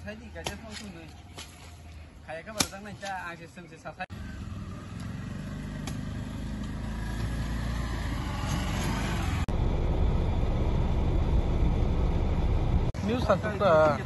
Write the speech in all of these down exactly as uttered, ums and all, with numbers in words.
News satu ta.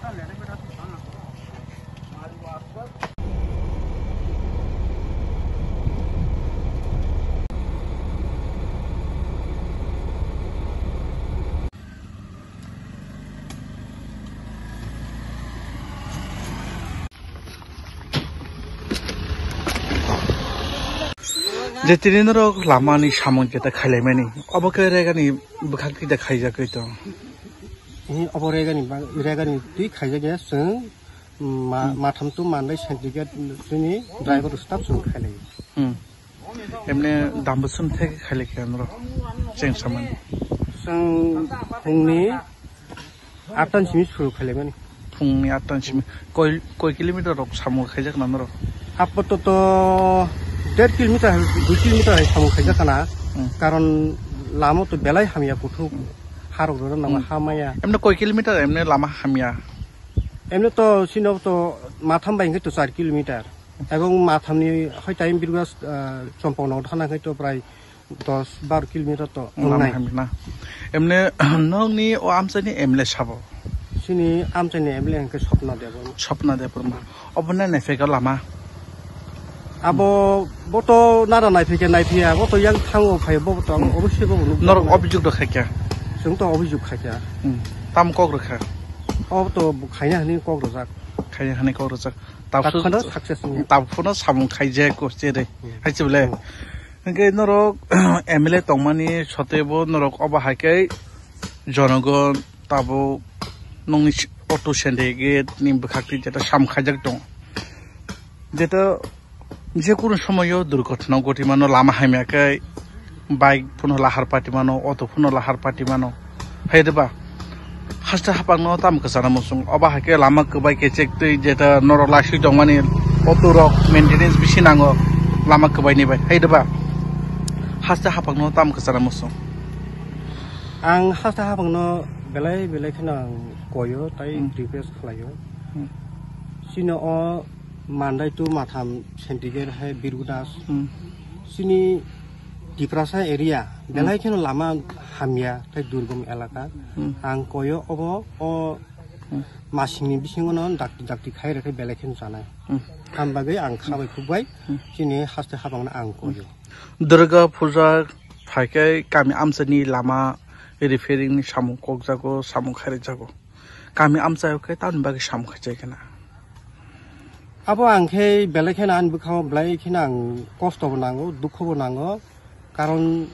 Je tini norok lama ni samung keta khailaimani, obo khe regani bwkhak twi da khaijak tong. Ni obo regani ba-, regani twi khaijak ya chwng ma-, hmm, matham tu mandai scientific chini driver staff chwng khailai. Hmm. Emne dam bwswng thai khe khailai khe norok cheng samani. Chwng phungni attan simi suru khailai mani. Phungni attan simi. Koi, koi kilometer rok samung khaijak na norok? Apato to der kilometer, dui kilometer hai samung khaijak kana. Hmm. Karon lama to belai hamya kuthuk. Hmm. Harok rok nama hamaya. Emne koi kilometer emne lama hamya? Emne to sino to matham bai hwnkhe to char kilometer. Ebong mathamni hoi time birga, ah, chompok no thana khai to prai dos baro kilometer to lama wngnai. Hamya na. Emne nokni o amchaini M L A sabo? Chini amchaini M L A hwnkhe Swapna Debbarma. Swapna Debbarma. Obo na naiphaikha lama? Abo bo to nara naiphaikha naiphiya, bo to yang thango phai, bo to ang obosoi bo nuk norok nai. Obijok rok khaikha? Chwng to obijok khaikha. Hmm. Tam kok rwkha? Obo to khaina hwnwi kok rwjak. Khaina hwnwi kok rwjak. Tabuk phano success wngya. Tabuk phano samung khaijak ko chere. Hmm. Hai chwble. Hmm. Hwnkhe norok M L A tongmani sotebo norok obo hai khe jonogon tabuk nokni auto syndicate ni bwkhak twi jeta sam khaijak tongo. Jeta jekunu somoyo durghothana goti mano, lama hamya khe bike phano lahar pati mano, auto phano lahar pati mano. Hai de ba? Haste hapangno tamo kwchana muchung. Obo hai khe lama kwbai kechek twi jeta norok laiswi tongmani auto rok maintenance bisi nango lama kwbaini bai. Hai de ba? Haste hapangno tamo kwchana muchung. Ang haste hapangno belai belai kheno ang koyo tai Hmm. request khlaio. Hmm. Chini o Mandai to Matham syndicate hai Birgu Das. Hmm. Chini Tiprasa area, Hmm. belai kheno lama hamya tei durgom elaka. Hmm. Ang koyo obo o Hmm. masingni bisingono dakti dakti khai rwkhe belai kheno chanai. Hmm. Am bagwi ang khabai khukbai Hmm. chini haste hapangno ang koyo. Durga puja phaikhe kami amchaini lama repairing ni samung kokjago, samung khairokjago. Kami amchaio khe tamni bagwi samung khaijak khe na. Abo ang khe belai kheno ani bwkhao belai kheno ang kosto bo nango, dukho bo nango. Karon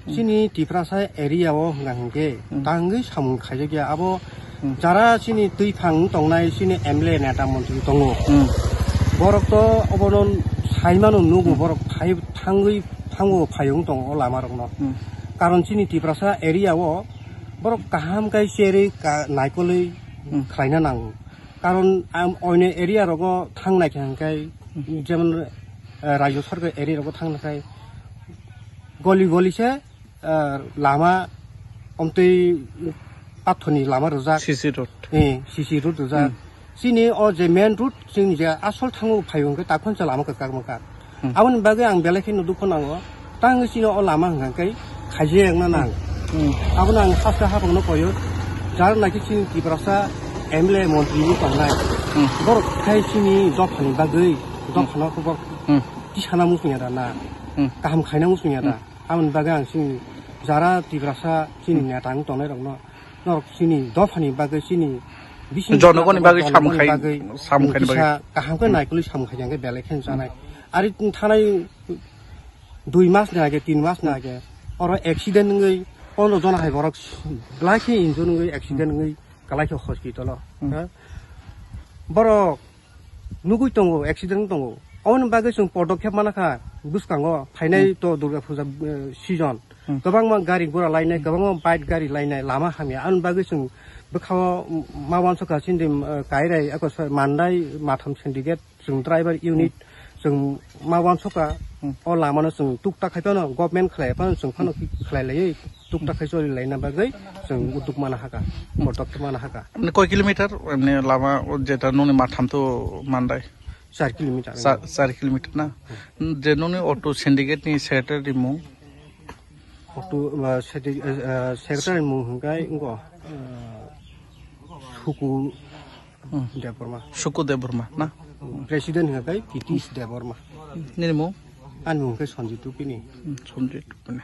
Hmm. chini Tiprasa area o hwnka hwnkhe Hmm. tangwi samung khaijak ya. Abo Hmm. jara chini twiphang tongnai chini M L A neta montri tongo. Hmm. Borok to obono saimano nugo, Hmm. borok thai-, thangwi thango phaiwng tongo o lama rokno. Hmm. Karon chini Tiprasa area o borok kaham kai cherwi ka-, naikolwi Hmm. khlaina nango. Karon, am, oine area rogo thang nai khe hwnkhe, Hmm. jemon, eh, Rajya Sarkar area rogo thang nai khe goli goli se, eh, lama omtwi pathorni lama rwjak. C C road. Eh, C C road rwjak. Hmm. Chini o je main road, chini je asol thango phai hwnkhe takhon se lama kwchak mwkak. Hmm. Aboni bagwi ang belai kheno dukho nango. Tang chini o lama hwnkha khe khaijak wngna nang. Hmm. Abono ang haste hapangno koyo. Jar naki chini Tiprasa M L A montri wng tongnai. Hmm. Borok khai chini dophani bagwi, Hmm. dophano khe borok Hmm. tisana muchungya da na. Hmm. Kaham khaina muchungya da. Hmm. Aboni bagwi ang chini jara Tiprasa chini Hmm. neta wng tongnai rokno. Norok chini dophani bagwi chini bising Jonogoni bagwi jonogoni samung khai, bagwi samung khaini bagwi. kisa kaham khe Hmm. naikolwi samung khai hwnkhe belai kheno chanai. Hmm. Ari thanai dui mas ni age, tin mas ni age, oro accident wngwi pondro jona hai borok belai khe injure wngwi accident wngwi kalai khe hospital o. Hmm. Ha? Borok nugwi tongo, accident wngwi tongo. Aboni bagwi chwng podokkhep mana kha bwskango phainai Hmm. to Durga puja, eh, season. Hmm. Kwbangma gari gura lainai, Hmm. kwbangma bike gari lainai, lama hamya. Aboni bagwi chwng bwkhao ma uansukha chini, eh, Kairai, ako, sorry, Mandai, Matham syndicate, chwng driver unit, Hmm. Chwng ma uansukha, hmm, o lamano chwng tuktak khai phano, government khlai phano chwng phano khlai laiwi tuktak khai choli laina bagwi chwng udduk mana hakha, hmm, podokkhep mana hakha. Mane koi kilometer, mane lama o jeta noni matham to mandai? Char kilometer. Char, char kilometer na? Hmm. Je noni auto syndicate ni secretary ni mung? Auto, uh, secretary, uh, secretary ni mung hwnkhe wngo, uh, Suku, hmm, Debbarma. Suku Debbarma na? President hwnkhe Kitish Debbarma. Nini mung? Ani mung hwnkhe Sanjit Rupini. Hmm, Sanjit Rupini.